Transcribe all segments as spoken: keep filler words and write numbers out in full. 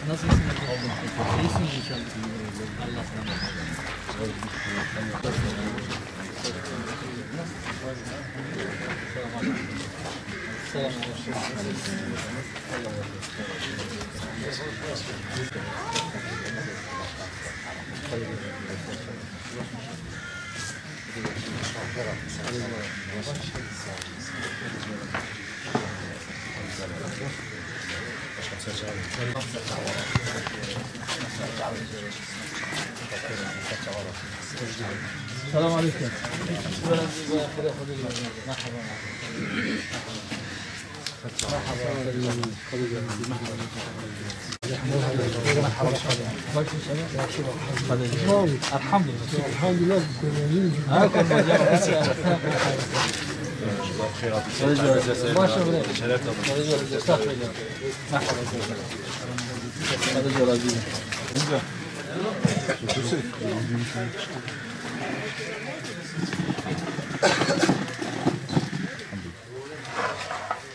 Nasılsınız? İyisiniz inşallah. Allah'tan. Selam. Selam aleyküm. Merhaba. Elhamdülillah. Elhamdülillah.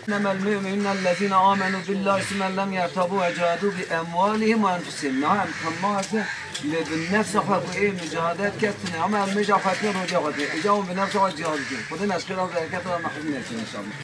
إنما المؤمنون الذين آمنوا بالله ثم لم يرتابوا وجاهدوا بأموالهم وأنفسهم. Niha em temahê lê bi nefsa xwe ku ê mucahedet ket tune, ama em mêja xwe tê, roja xwe tê. Îca hûn bi nefsa xwe cihad dikin. Xwedê me ji xêra û bereketa we mehrum nekin inşallah.